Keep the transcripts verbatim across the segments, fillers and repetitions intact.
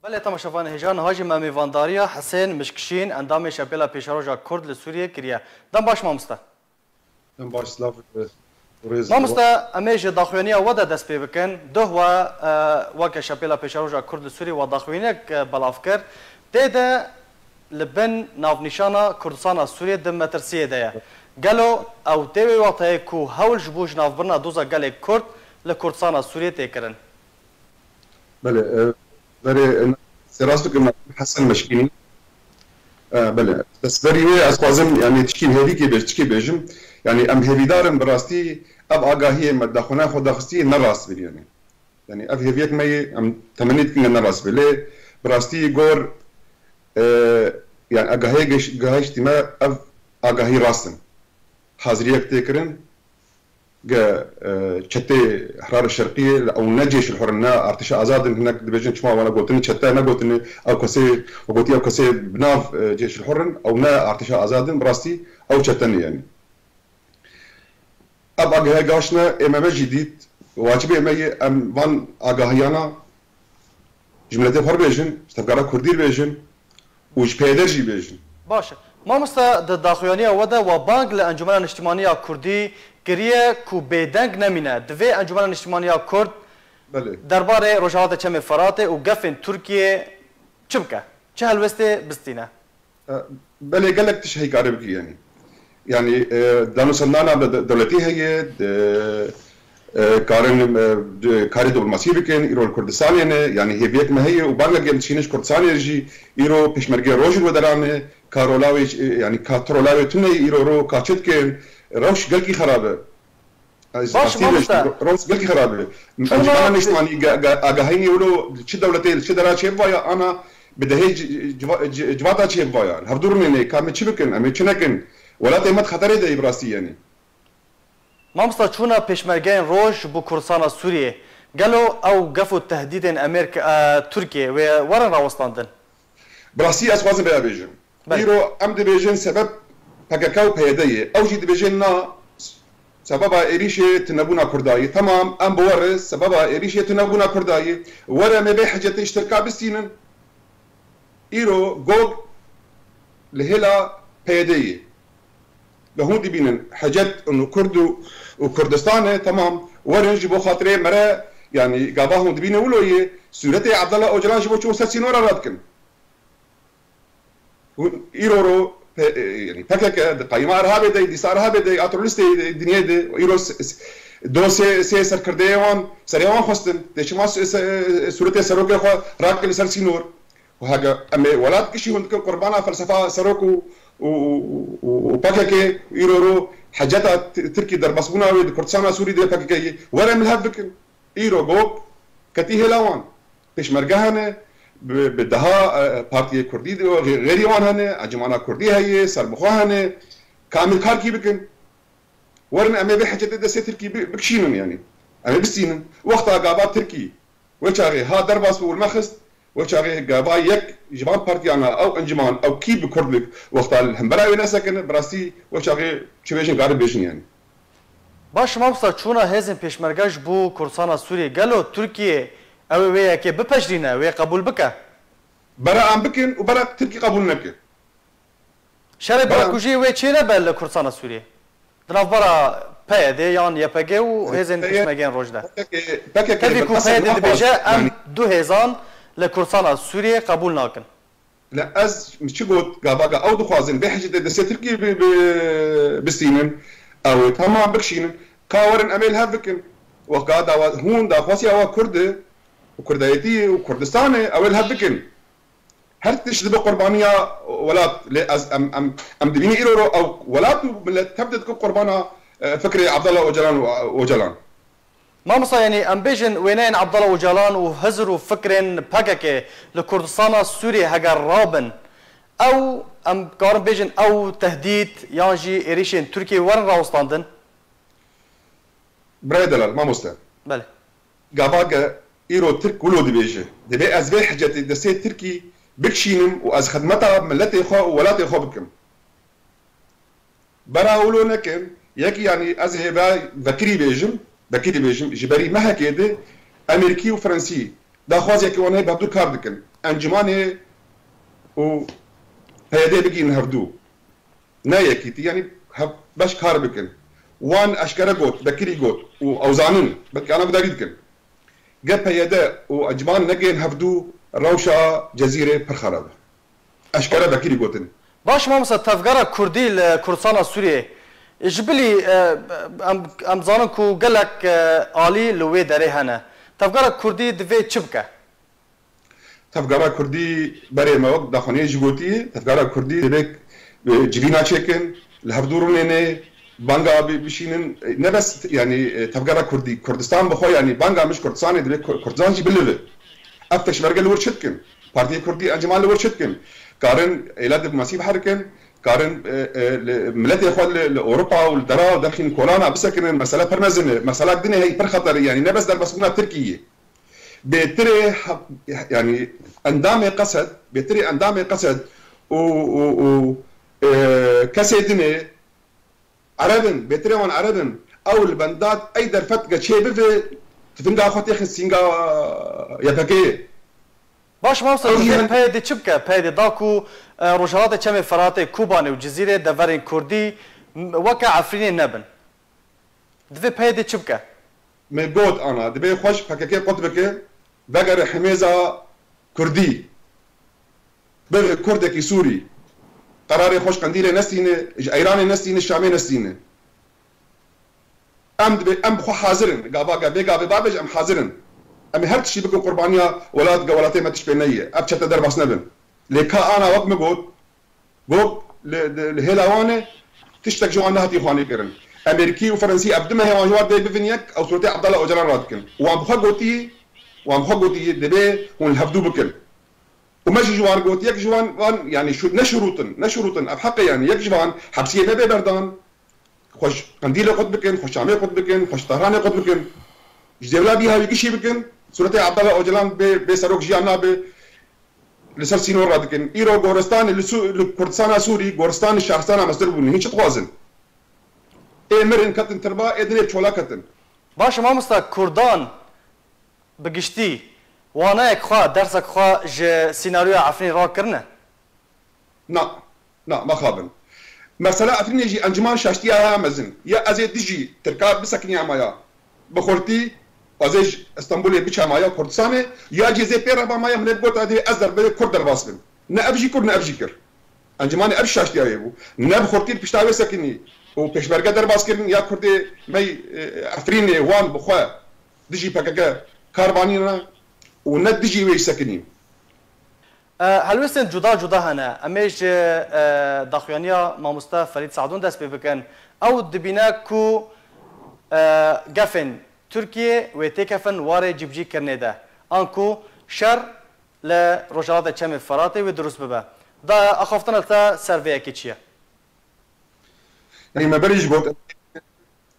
Belê, temaşevanê hêja, niha jî me mêvandariya Hisên Mişkşîn, endamê Şepêla Pêşeroja Kurd li Sûriyê kiriye. Dem baş, mamoste. Dem baş, silav û rêz. Mamoste, em ê ji daxuyaniya we de dest pê bikin. Duh we, e, weke Şepêla Pêşeroja Kurd li Sûriyê we daxuyaniyek, e, belav kir. Tê de li bin navnîşana Kurdistana Sûriyê di metirsiyê de ye. Gelo ew tê wê wexteyê ku hewl ji bo jinavbirina doza gelê Kurd li Kurdistana Sûriyê tê kirin? Belê, e, berê, e, sê rast bikim, Hesen Meşkînî. E, belê, destberî wê ez xwazim, yani, tişkî hêvîkê bêj-, tişkî bêjim. Yani, em hêvîdar in, bi rastî ev agahiyê me daxwina xwe daxistî ne rast bî, yani. Yani, ev hêviyek me yê, em temennî dikin ne rast bî. Lê bi rastî gor, e, yani, agahiyê geş-, gehiştî me, ev agahî rast in. Haziriyek tê kirin, ge, e, çetê Hirar Şerqiyê, ew ne cêş hur in, ne artişa azad in, hinek dibêjin çima wana gotin çete, ne gotin ew kesê, we gotî ew kesê bi nav, e, cêş hur in, ew ne artişa azad in, bi rastî ew çete ne yani. Ev agehe gaşne ê me, me jî dît, wacibê me ye em van agahiyana ji miletê xwe re bêjin, ji tevgera Kurdî re bêjin û ji P Y D jî bêjin. Baş e. Mamoste, di daxuyaniya we de we bang li Encûmena Niştimaniya Kurdî kiriye ku bêdeng nemîne. Divê Encûmena Niştimaniya Kurd Belê. derbarê Rojhilata Çemê Feratê û gefên Tirkiyê çi bike? Çi helwestê bistîne? E, belê, gelek tişt heykarê bikî, yani. Yani, e, danûsendana de, de, dewletî heye, de, e, karin, e, de, karê diplomasî bikin, îro li Kurdistanê ne, yani hêviyek me heye û bangek em dişînin ji Kurdistanê jî, îro pêşmerge rojin we derane, ka rola wê, e, yani ka trola wê tune, îro ro ka çi dikin, rewş gelkî xerab e. Ez Baş, rastî mamoste. Rewş gelkî xerab e. Çima Encûmena Niştimanî ge-, ge-, agahînî wilo çi dewletê, çi dera çêbivaya, ana bi dehê ci-, civa-, ci-, civata çêbivaya. Hevdû rûnê nê, ka me çi bikin, em ê çi nekin? Welatê me di xeterê de yê bi rastî, yani. Mamosta, çûna pêşmergeyên roj ji bo Kurdistana Sûriyê, gelo ew gef û tehdîdên Amerîka, e, Tirkiyê wê werin rawestandin? Bi rastî ez xwazim vêya bêjim. Belê. Îro em dibêjin sebeb P K K û P Y D ye. Ew jî dibêjin na, sebeba êrîşê tunebûna Kurda ye. Temam, em bi we re, sebeba êrîşê tunebûna Kurda ye. Were me vê hicetê ji Tirka bistînin. Îro gog li hêla P Y D ye. Li hûn dibînin hicet û Kurd û, û Kurdistan e, temam. Werin ji bo xatirê me re, yani gava hûn dibînin wilo ye, sûretê Abdullah Ocalan ji bo çûn ser sînora radikin. Hûn îro ro P-, e, yani P K K di qayîma Irhabê de, dîsa Irhabê de, a terorîstê de, dinyê de, îro s-, s-, do sê, sê serkirdeyê wan, serê wan xwestin. Tê çima s-, s-, sûretê serokê xwe rakir li ser sînor? Û heke em ê welat gişî hûn dikin qurbana felsefa serok û, û, û, û, û P K K, îro ro heceta T-, Tirkî derbasbûna wê di Kurdistana Sûrî de P K K ye. Were em li hev bikin. Îro gog ketî hêla wan. Pêşmerge hene, bi, bi deha, e, partiyê kurdî de, xê-, xêrî wan hene, encûmana kurdî heye, serbixwe hene, ka em ê karkî bikin. Werin em ê vê hicetê destê Tirkî bi-, bikişînin, yanî. Em ê bistînin. Wexta gava Tirkî wê çaxê ha derbas bû û li me xist, wê çaxê gava yek ji van partiyana ew encûman, ew kî bi kurdlik wexta li hembera wê nesekine, bi rastî wê çaxê çi bêjin, karin bêjin, yanî. Baş, mamosta, çûna hêzên pêşmerge ji bo Kurdistana Sûriyê, gelo Tirkiye ew ê wê yekê bipejirîne, wê qebûl bike? Bera em bikin û bera Tirkî qebûl neke. Şerê Bera birakujiyê wê çê nebe li Kurdistana Sûriyê? Di navbera P Y D yan Y P G û hêzên P Y D pêşmergeyên roj de. P K K, P K K Tevî ku bilhassa P Y D niha dibêje, xwest, em yanî du hêzan li Kurdistana Sûriyê qebûl nakin. Lê ez çi got, gava ga ew dixwazin vê hicetê destê Tirkiyê bi, bi, bistînin, ew ê temam bikişînin, ka werin em ê li hev bikin. Wexta dawa, hûn daxwaziya we Kurd e û Kurdayetî û Kurdistan e, ew ê li hev bikin. Her tişt dibe qurbaniya welat, lê ez, em, em, em dibînin îro ro ew welat û millet tev de dikin qurbana, e, fikrê Abdullah Ocalan û, û Ocalan. Mamosta, yanî em bêjin wêneyên Abdullah Ocalan û hizir û fikrên P K K li Kurdistana Sûriyê heger rabin, ew, em karin bêjin ew tehdît yan jî êrîşên Tirkiyê werin rawestandin? Birayê delal, mamoste. Belê. Gava ge îro Tirk wilo dibêje, dibê ez vê hicetê destê Tirkî bikişînim û ez xidmeta miletê xwe û welatê xwe bikim. Bera wilo nekin, yekî, yanî ez hêva vekirî bêjim, vekirî bêjim, ji berî mehekê de Amerîkî û Fransî daxwaziyekê wan heye bi hevdû kar dikin. Encûmanê û P Y D bigihînin hevdû. Ne yekîtî, yanî hev-, beş kar bikin. Wan eşkere got, Bekirî got û ew zanin, belkî ana gudarî dikin. Ge P Y D û Encûman negihên hevdû, rewşa Cezîrê pir xerab e. Eşkere Bekirî gotin. Baş mamosta, tevgera Kurdî li Kurdistana Sûriyê, ji bilî, e, em, em zanin ku gelek, e, alî li wê derê hene. Tevgera Kurdî divê çi bike? Tevgera Kurdî, berê me wek daxuyaniyê jî gotiye, tevgera Kurdî divê, e, civîna çêkin, li hevdû rûnêne, banga bi-, bişînin, e, ne bes, yanî, e, tevgera Kurdî, Kurdistan bi xwe, yanî banga min ji Kurdistanê divê Kur-, Kurdistan jî bilive. Ev pêşmerge li wir çi dikin? Partiyê Kurdî, Encûman li wir çi dikin? Karin êla diplomasî biherikin, karin, e, e, li, miletê xwe li, li Ewropa û li dera û derxîn kolana bisekinin, mesele pir mezin e, mesele dinê heyî pir xeter e, yanî ne bes derbasbûna Tirkiyê. Bêtirê he-, yanî endamê qesed, bêtirê endamê qesed û, û, û, e, kesê dinê Ereb in, bêtirê wan Ereb in. Ew li benda ey derfet ge çê bive, tifinga xwe têxin sînga Y P G'yê. Baş mamosta, Ew jî divê hem P Y D çi bike? P Y D da ku, e, Rojhelatê Çemê Feratê, Kobanê û Cizîrê deverên Kurdî m-, weke Efrînê nebin. Divê P Y D çi bike? Me got ana, divê xwe ji P K K qut bike, vegere himêza Kurdî. Bibe Kurdekî Sûrî. Qerarê xwe ji Qendîlê nestîne, ji Eyranê nestîne, Şamê nestîne. Em dibê, em bi xwe hazir in. Gava ge, vê gavê bavê jî em hazir in. Em ê her tiştî bikin qurbaniya welat, ge welatê me tişt pê neyê. Ev çete derbas nebin. Lê ka ana wek min got, Gog li, li, li hêla wan e, tiştek ji wan nehatî xwanî kirin. Amerîkî û Ferensî ev du mehê wan ji wan dê bivin yek, ew sûretê Abdullah Ocalan radikin. Wan bi xwe gotî, wan bi xwe gotî, dibê hûn li hevdû bikin. Û me jî ji wan gotî, yek ji wan, wan, yanî şu, ne şurûtin, ne şurûtin, ev heq e yanî, yek ji wan hepsiyê me bê berdan, xwe ji Qendîlê qut bikin, xwe ji Şamê qut bikin, xwe ji Tehranê qut bikin. Ji dêvla bî hawî gişî bikin, sûretê Abdullah Ocalan bê, bê serok jiyan nabe, li ser sînor radikin. Îro goristanê li Sû-, li Kurdistana Sûrî, goristanê şaristana Mesir bûn. Hîn çi dixwazin? Ê mirin ketin tirba, ê dinê çola ketin. Baş e mamosta, Kurdan bi giştî waneyek xwe, dersek xwe ji sînaryoya Efrînê rakirine? Na, na, mexabin. Mesela Efrînê jî encûman şaştiya heye mezin. Ya ez ê dijî Tirka bisekiniya maya, bi xurtî, ez ê ji Stenbolê biçe maya Kurdistanê, ya jî ez ê pê re ba maya, min ê bigota divê ez derbê Kurd derbas bim. Ne ev jî kir, ne ev jî kir. Encûmanê ev şaştiya wê bû. Ne bi xurtî li pişta wê sekinî û pêşmerge derbas kirin ya Kurdê me yê, e, Efrînê wan bi xwe dijî P K K kar banîne û ne dijî wê jî sekinî. E, helwestên cuda cuda hene. Em ê ji, e, daxuyaniya mamoste Ferîd Sadûn dest pê bikin. Ew dibîne ku, e, gefên Tirkiyê wê têkefin warê cîbicîkirinê de. Anku şer li Rojhilatê Çemê Feratê wê dirust bibe. Da axaftina te ser vê yekê çi ye? Yanî me berê jî got,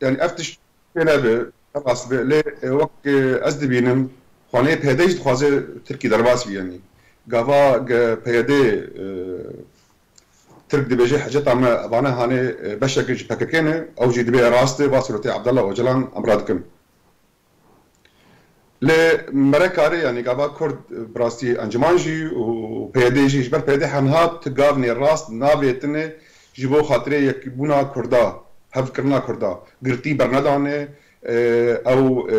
yanî ev tişt pê nebe, rast be. Lê, e, wek, e, ez dibînim, xaneyê P Y D jî dixwaze Tirkî derbas bî yanî. Gava ge P Y D, e, Tirk dibêje heceta me, evane hanê, e, beşek ji P K K ne, ew jî dibê rast e, va sûretê Abdullah Ocalan em radikin. Lê mere karê, yanî gava Kurd, bi rastî encûman jî û P Y D jî, ji ber P Y D heniha tu gavnê rast navêtine ji bo xatirê yekbûna Kurda, hevkirina Kurda, girtî bernedane, e, ew, e,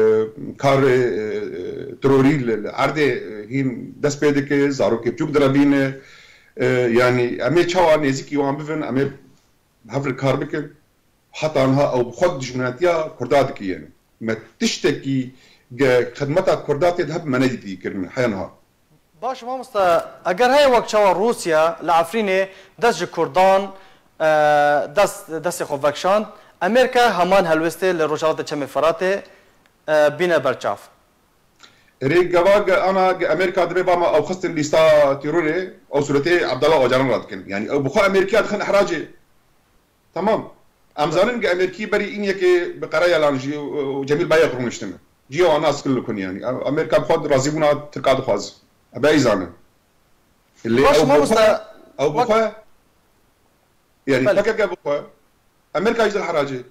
karê, e, terorî li, li erdê, e, hîn dest pê dike, zarokê biçûk direvîne. E, yanî em ê çawa nêzîkî wan bibin, em ê hev re kar bikin. Heta niha ew bi xwe dijminatiya Kurda dike, yanî. Me tiştekî ge xidmeta Kurda tê de hebe me nedîtî kirin heya niha. Baş mamoste, eger heye wek çawa Rûsya li Efrînê dest ji Kurdan, e, dest, destê xwe vekişand, Amerîka heman helwestê li Rojhilatê Çemê Feratê, e, bîne berçav. Erê gava ge ana ge Amerîka dibê ba me ew xistin lîsta terorê, ew sûretê Abdullah Ocalan radikin. Yanî ew bi xwe Amerîkiya dixin ihracê. Tamam. Em zanin ge Amerîkî berî în yekê bi Karayalan jî û, û Cemîl Bayek rûniştine. Cî wan nas kir li kun yanî. Amerîka bi xwe razîbûna Tirka dixwaz. Ebe ey zanin. Lê Baş ew bi xwe, mamoste, ew bi wek xwe, yanî Belê. P K K bi xwe, Amerîka jî dil heracê.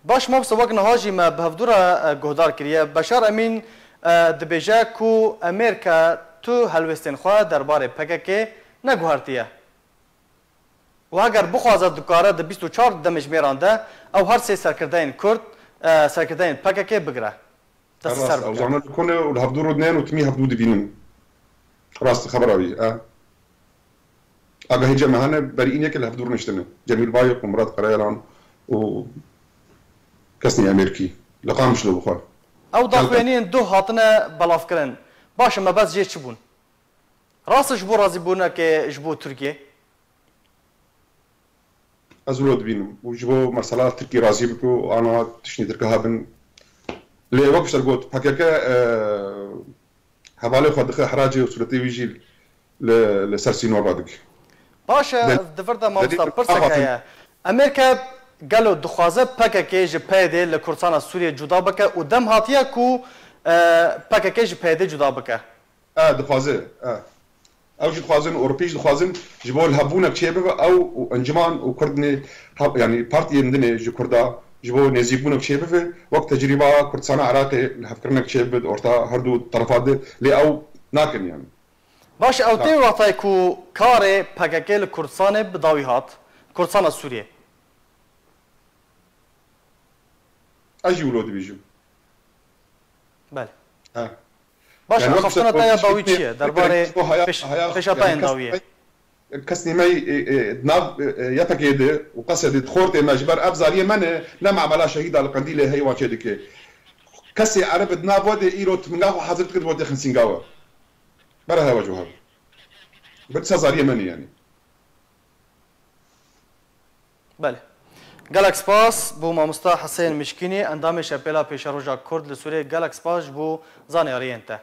Baş mamoste, wek niha jî me bi hevdû re, e, guhdar kiriye. Beşar Emîn, e, dibêje ku Amerîka tu helwêstên xwe derbarê P K K neguhertiye. Û heger bixwaze dikare di bîst û çar demjimêran de ew her sê serkirdeyên Kurd, e, serkirdeyên P K K bigire. Destî ser Rast e, bike. Ew zane li ku ne û li hevdû rûdinên û timî hevdû dibînin. Rast e, xebera wî, e. Agahî cem hene, berî înekê li hevdû rûniştine. Cemîl Bayik û Murat Karayalan û kesnî Amerîkî. Li Qamişlo bixwe. Ew daxuyaniyên duh hatine belavkirin. Baş e, mebest jê çi bûn? Rast e ji bo razîbûnekê ji bo Tirkiyê? Ez wilo dibînim. Û ji bo mesela Tirkî razî bike û ana tiştê Tirka hebin. Lê wek ji te got, P K K, e, hevalê xwe dixe heracê û sûretê wî jî li, li ser sînor radike. Baş e, Dem- ev di vir de mamosta Demî pirsek Afatin. heye. Amerîka gelo dixwaze P K K ji P Y D li Kurdistana Sûriyê cuda bike û dem hatiye ku, e, P K K ji P Y D cuda bike? E, dixwaze, e. Ew jî dixwazin, Ewropî jî dixwazin, ji bo lihevbûnek çêbibe, ew û enciman û Kurdinê, ha-, yanî partiyên din ê ji Kurda, ji bo nêzîkbûnek çêbibe, wek tecrîba Kurdistana Iraqê lihevkirinek çêbibe di orta her du terefa de, lê ew nakin yanî. Baş e, ew Ha. tê wextayê ku karê P K K li Kurdistanê bi dawî hat, Kurdistana Sûriyê. Ez jî wilo dibêjim. Belê. Ha. Baş e, Yani wek axaftina te ya dawî çi ye? Derbarê pêş-, pêşatayên dawî ye. Kesnî me, e, e, di nav, e, e, Y P G de û Qesedê di xortê me ji ber ev zariyê me ne, ne mamela şehîda li Qendîlê heywan çê dike. Kesê Ereb di nav we de îro tu minga xwe hazir dikir bo têxin sînga we. Bera hewa ji we hev. Bir disa zariyê me ne yani. Belê. Gelek spas bo mamosta Huseyên Mişkînî, endamê Şepêla Pêşeroja Kurd li Sûriyê. Gelek spas ji bo zaniyariyên te.